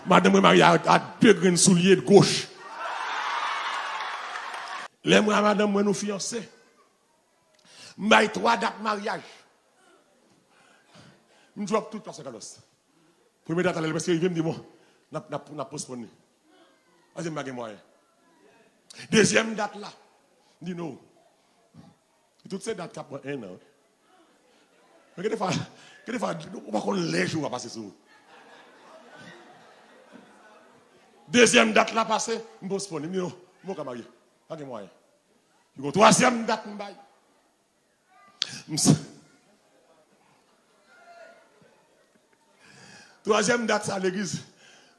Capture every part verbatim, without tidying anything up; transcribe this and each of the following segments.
Madanm mwen marye a, a de grenn soulye goch. Lè mwen a madanm mwen nou fiyanse, m bay twa dat maryaj. M drop tout, Pastè Carlos. Premye dat la, lè l prèske rive, m di, bon, n ap, n ap, n ap postpone li. Paske m pa gen mwayen. Dezyèm dat la, m di, no. Tout se dat k ap pran en an. Men gen de fwa, gen de fwa, ou pa konn lè jou a pase sou ou. Dezyèm dat la pase, m postpone li. M di, no, m poko ka marye. Pa gen mwayen. Li gon twazyèm dat m bay. M s- Twazyèm dat sa legliz,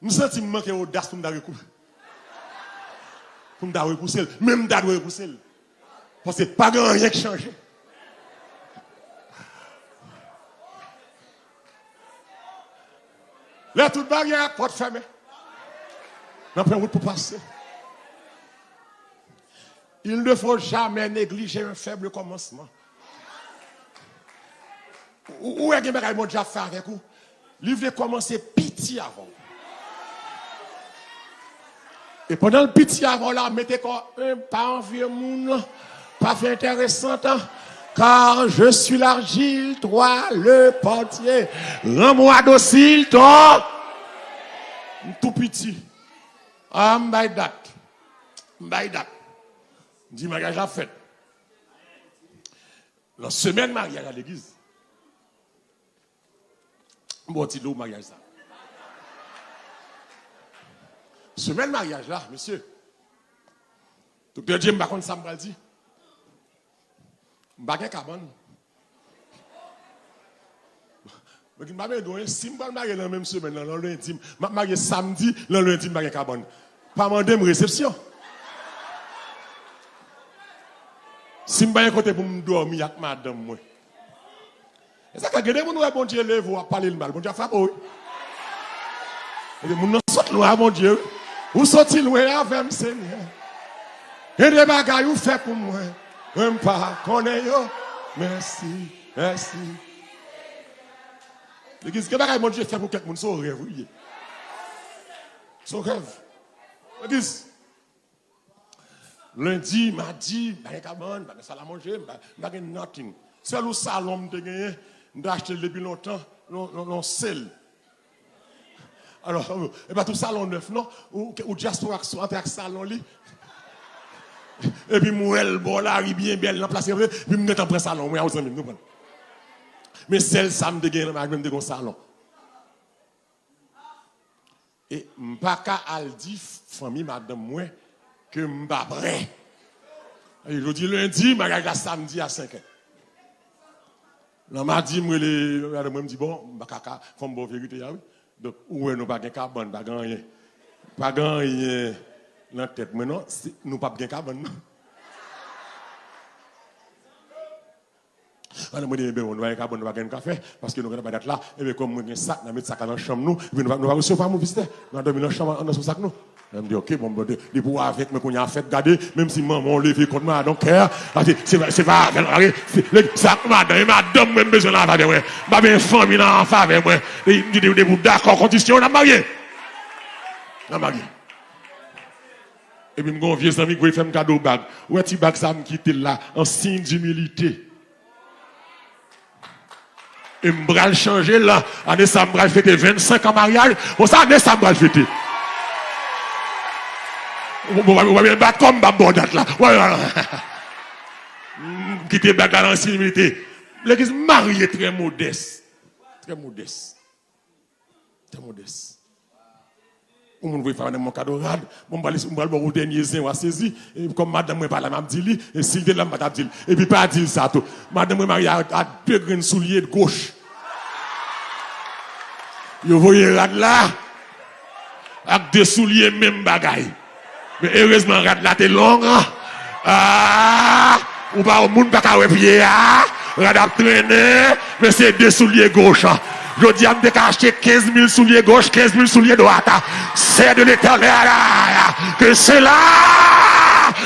m santi m manke odas pou m ta rekou-, pou m ta repouse l. Men m ta dwe repouse l. Paske pa gen anyen k chanje. Lè tout baryè ak pòt fèmen, n ap fè wout pou pase. Il ne faut jamais négliger un faible commencement. Ou, ou wè gen bagay Bondye ap fè avèk ou. Li vle kòmanse piti avè w. E pandan l piti avè w la, mete kò w, pa anvi moun, pa fè enteresan, car je suis l'argile, toi le potier. Rends-moi docile, ton. M tou piti. A, m bay dat. M bay dat. M di maryaj la ap fèt. Nan semèn maryaj la legliz, m ba w ti dlo pou maryaj sa. Semèn maryaj la, mesye, Doktè Dye, m pa konn sa m pral di. M pa gen kabann. Mwen ki m pa mande w, si m pral marye nan menm semèn nan, nan lendi, m ap marye samdi, nan lendi, m pa gen kabann. Pa mande m resepsyon. Si m pa gen kote pou m dòmi ak madanm mwen. E sa k fè gen de moun ou wè Bondye leve w ap pale l mal, Bondye ap frape w, wi. Gen de moun nan sot lwen a Bondye, wi. Ou soti lwen avè m, Senyè. Gen de bagay ou fè pou mwen, mwen m pa konnen yo. Mèsi, mèsi. Legliz, gen bagay Bondye fè pou kèk moun, se yon rèv, wi, li ye. Se yon rèv. Legliz, lendi, madi, m pa gen kabann, m pa gen sal a manje, m pa, m pa gen nothing. Sèl yon salon m te genyen, m te achte l depi lontan, nan, nan, nan sèl. Alò, e pa tout salon nèf, non. Ou, ou dyaspora k antre ak salon li. Epi m wè l bò lari byen bèl nan plas, epi m gentan pran salon mwen a, wi, zanmi m, nou konprann. Men sèl sa m te genyen nan mari mwen, m te gen yon salon. E m pa ka al di fanmi madanm mwen ke m pa prè. E jodi lendi, maryaj la samdi a senk è. Nan madi, m rele madanm mwen, m di, bon, m pa ka, ka, fò m ba w verite a, wi. Donk, ou wè nou pa gen kabann, pa gen anyen. Pa gen anyen nan tèt mwen, non. Se, nou p ap gen kabann, non. Ann mwen di, ebyen, nou pa gen kabann, nou pa gen anyen nou ka fè, paske nou gentan bay dat la, ebyen, kòm mwen gen sak, n a met sak la nan chanm nou, epi nou pa, nou pa resevwa moun vizitè. Nou a dòmi nan chanm anndan sou sak nou. Mwen m di, oke, bon, bon, depi w avèk mwen kounye a fèt, gade, menm si manman w leve kont mwen, I don't care. Paske se, se pa avè l, se, se ak madanm, e madanm mwen m bezwen nan favè mwen. M pa bezwen fanmi nan favè mwen. Depi, depi, depi w dakò kondisyon, n ap marye. N ap marye. Epi m gen yon vye zanmi k voye fè m kado bag. Ou wè ti bag sa a, m kite l la, an siy dimilite. E m pral chanje l la. Ane sa a, m pral fete vennsenk an maryaj. Bon, se ane sa a m pral fete. Ou, ou, ou pa byen bat kò m, m p ap ba w dat la. Wè, wè, wè. M kite bag la nan siy dimilite. Legliz, m marye trè modès. Trè modès. Trè modès. Yon moun voye fè madanm mwen kado rad. Bon, m pral, m pral ba w dènye zen, w a sezi. E kòm madanm mwen pa la, m ap di li. E si l te la, m pa t ap di l. Epi pa di l sa tou. Madanm mwen marye a, a de grenn soulye goch. Yo voye rad la ak de soulye menm bagay. Men erezman, rad la te long. Ah, ou pa, moun pa ka wè pye a. Rad ap trennen. Men se de soulye goch. Jodi a, m te ka achte kenz mil soulye goch, kenz mil soulye dwat. C'est de l'Éternel. Que cela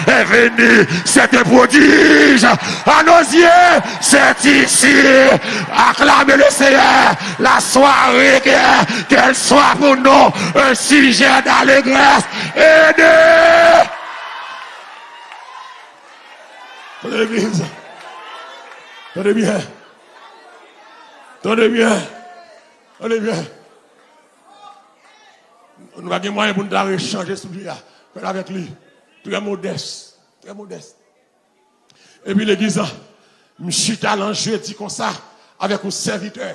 est venu, c'est un prodige. À nos yeux, c'est ici. Acclamez le Seigneur. La soirée, que, qu'elle soit pour nous un sujet d'allégresse et de... Tande, legliz. Tande byen. Tande byen. Tande byen. Nou pa gen mwayen pou n ta rechanje soulye a. Fè l avèk li. Trè modès. Trè modès. Epi legliz la, m chita lan jedi konsa avèk yon sèvitè.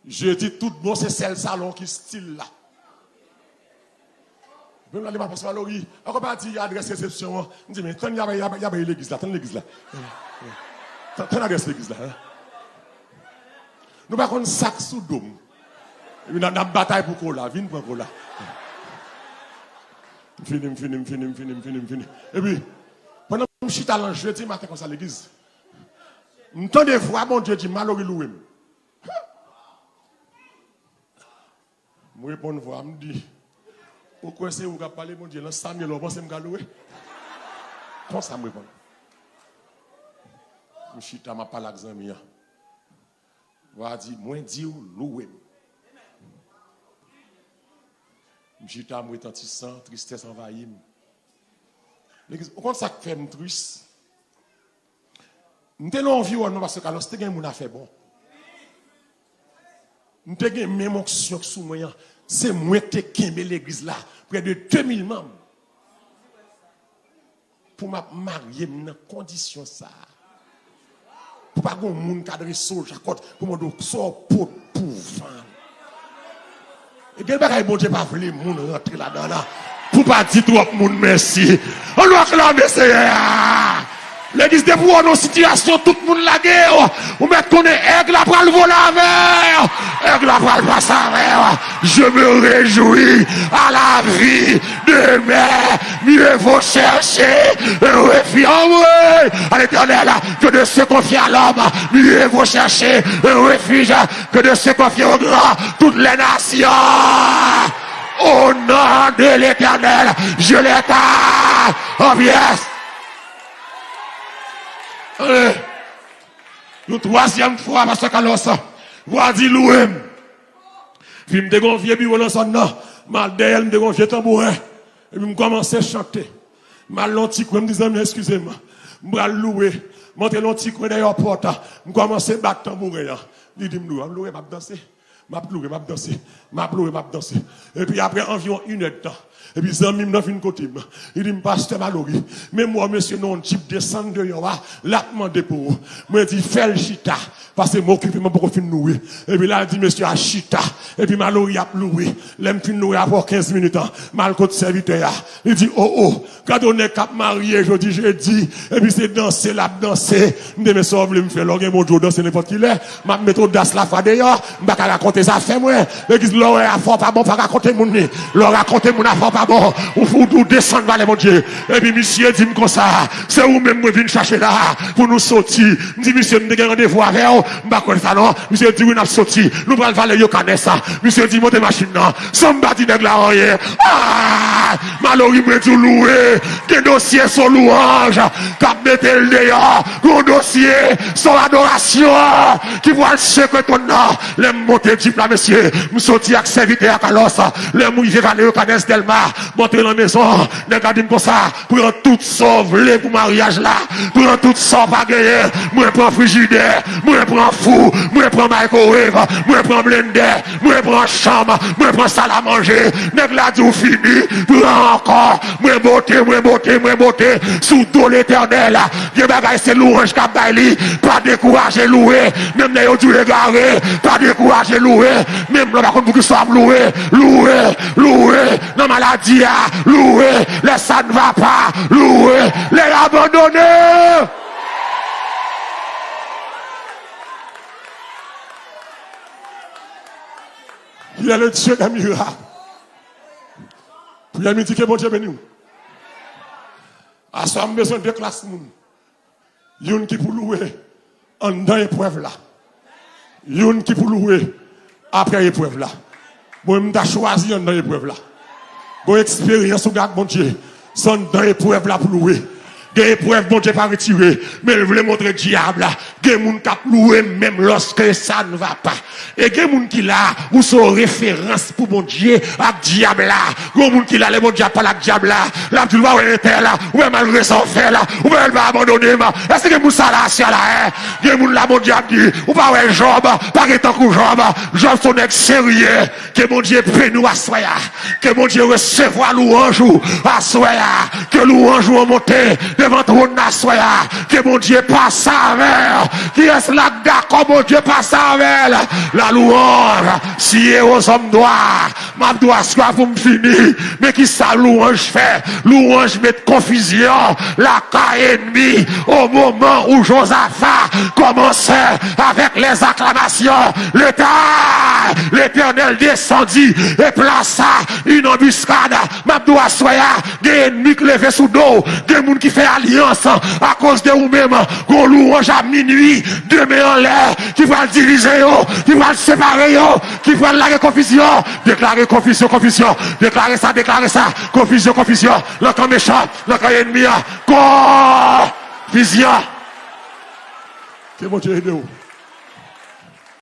Jedi tout bon se sèl salon ki stil la. Menm la, li pa pase Malory. Ankò pa di adrès resepsyon an. M di, men tann y a bay, y a bay, y a bay legliz la, tann legliz la. Tann, tann adrès legliz la. Nou pa konn sa k sou do m. Epi n ap, n ap batay pou kola. Vin pran kola. M fini, m fini, m fini, m fini, m fini, m fini. Epi, pandan m chita lan jedi maten konsa legliz, m tande vwa Bondye di, Malory louwe m. M reponn vwa, m di, ou kwè se ou k ap pale, Bondye, lan sa m ye la, ou panse m ka louwe? Konsa m reponn. M chita, m ap pale ak zanmi an. Vwa a di, mwen di w, louwe m. M chita, m retantisan, tristès anvayi m. Legliz, ou konn sa k fè m tris? M te nan yon anviwònman, pastè Carlos, te gen moun afè bon. M te gen menm onksyon k sou mwen an. Se mwen k te kenbe legliz la, prè de de mil manm. Pou m ap marye m nan kondisyon sa a. Pou pa gen moun k adrese w jakòt pou mande w sa w pot pou vann. E gen bagay Bondye pa vle moun rantre ladan l la. Pou pa di twòp moun mèsi. Ann nou aklame Seyè a. Legliz, depi w nan sitiyasyon tout moun lage w, ou mèt konnen èg la pral vole avè w. Èg la pral pase avè w. Je me réjouis à la vie de mes, mieux vaut chercher un refuge à l'Éternel que de se confier à l'homme. Mieux vaut chercher un refuge que de se confier aux grands, toutes les nations. Au nom de l'Éternel, je les taille en pièces. Yon twazyèm fwa, pastè Carlos, vwa di louwe m. Epi m te gen yon vye biwo nan zòn nan. M al dèyè l, m te gen yon vye tanbouren. Epi m kòmanse chante. M al nan yon ti kwen, m di zanmi an, eskize m. M pral louwe. M antre nan yon ti kwen dèyè pòt la. M kòmanse bat tanbouren an. Li di m louwe, m ap louwe, m ap danse. M ap louwe, m ap danse. M ap louwe, m ap danse. Epi apre anviwon inèdtan, epi zanmi m nan vin kote m. Li di m, pastè Malory, men m wè yon mesye nan yon djip desann deyò a, l ap mande pou ou. Mwen di, fè l chita, paske m okipe, mwen poko fin louwe. Epi l al di mesye a chita. Epi Malory ap louwe. Lè m fin louwe apre kenz minit an, m al kot sèvitè a. Li di, o, o, gade yon nèg k ap marye jodi jedi, epi se danse l ap danse. M di, men sa w vle m fè, lè w gen bon dye w danse nenpòt ki lè. M ap met odas lafwa deyò. M pa ka rakonte zafè mwen. Legliz, lè w wè afè w pa bon, pa rakonte moun li. Lè w rakonte moun afè w pa bon, ou, ou, ou desann valè Bondye. Epi misye di m konsa, se ou menm mwen vin chache la pou nou soti. M di misye, m te gen randevou avè w, m pa kwè sa non. Misye di wi, n ap soti. Nou pral vale Yokanès. Misye di monte machin nan. San m pa di nèg la anyen. Ah! Malory, mwen di w louwe. Gen dosye se yon lwanj k ap mete l deyò. Gen yon dosye se yon adorasyon ki pral sekwe twòn nan. Lè m monte djip la, mesye, m soti ak sèvitè a Carlos. Lè m rive vale Yokanès Dèlma, m antre nan mezon, nèg la di m konsa, pran tout sa w vle pou maryaj la. Pran tout sa w pa genyen. Mwen pran frijidè, mwen pran fou, mwen pran microwave, mwen pran blendè, mwen pran chanm, mwen pran sal a manje. Nèg la di w fini, pran ankò. Mwen bote, mwen bote, mwen bote sou do Letènèl. Gen bagay se lwanj k ap bay li. Pa dekouraje louwe. Menm lè yo di w egare, pa dekouraje louwe. Menm lè w pa konn poukisa w ap louwe. Louwe, louwe nan maladi a. Louwe lè sa n va pa. Louwe lè y abandone. Il est le Dieu des miracles. Priyè midi, ke Bondye beni w. Aswè a, m bezwen de klas moun. Youn ki pou louwe anndan eprèv la. Youn ki pou louwe apre eprèv la. Mwen, m ta chwazi anndan eprèv la. Gon eksperyans ou gen ak Bondye. Se anndan eprèv l ap lwe. Gen eprèv Bondye pa retire, men l vle montre dyab la. Gen moun k ap lwe menm lorsque ça ne va pas. E gen moun ki la, ou se yon referans pou Bondye ak dyab la. Gen moun ki la, lè Bondye ap pale ak dyab la, l ap di l pa wè entel la, ou pa wè malgre sa w fè la, ou pa wè l pa abandone m. Èske gen moun sa la, aswè la, en? Gen moun la, Bondye ap di, ou pa wè Jòb, pa gen tankou Jòb. Jòb se yon nèg serye. Ke Bondye beni w aswè a. Ke Bondye resevwa lwanj ou aswè a. Ke lwanj ou monte devan twòn nan aswè a. Ke Bondye pase avè w. Kiyès la k dakò Bondye pase avè l? La louange. Siye aux hommes droits. M ap di w aswè a pou m fini. Men kisa louanj fè? Louanj met konfizyon lakay ènmi. Au moment où Josaphat commençait avec les acclamations, l'État, l'Éternel descendit et plaça une embuscade. M ap di w aswè a, gen ènmi k leve sou do w, gen moun ki fè alyans akoz de ou menm, gon louanj a minui, demen anlè, ki pral divize yo, ki pral separe yo, ki pral lage konfizyon. Deklare konfizyon, konfizyon. Deklare sa, deklare sa. Konfizyon, konfizyon. Nan kan mechan, nan kan ènmi an. Konfizyon. Ke Bondye ede w.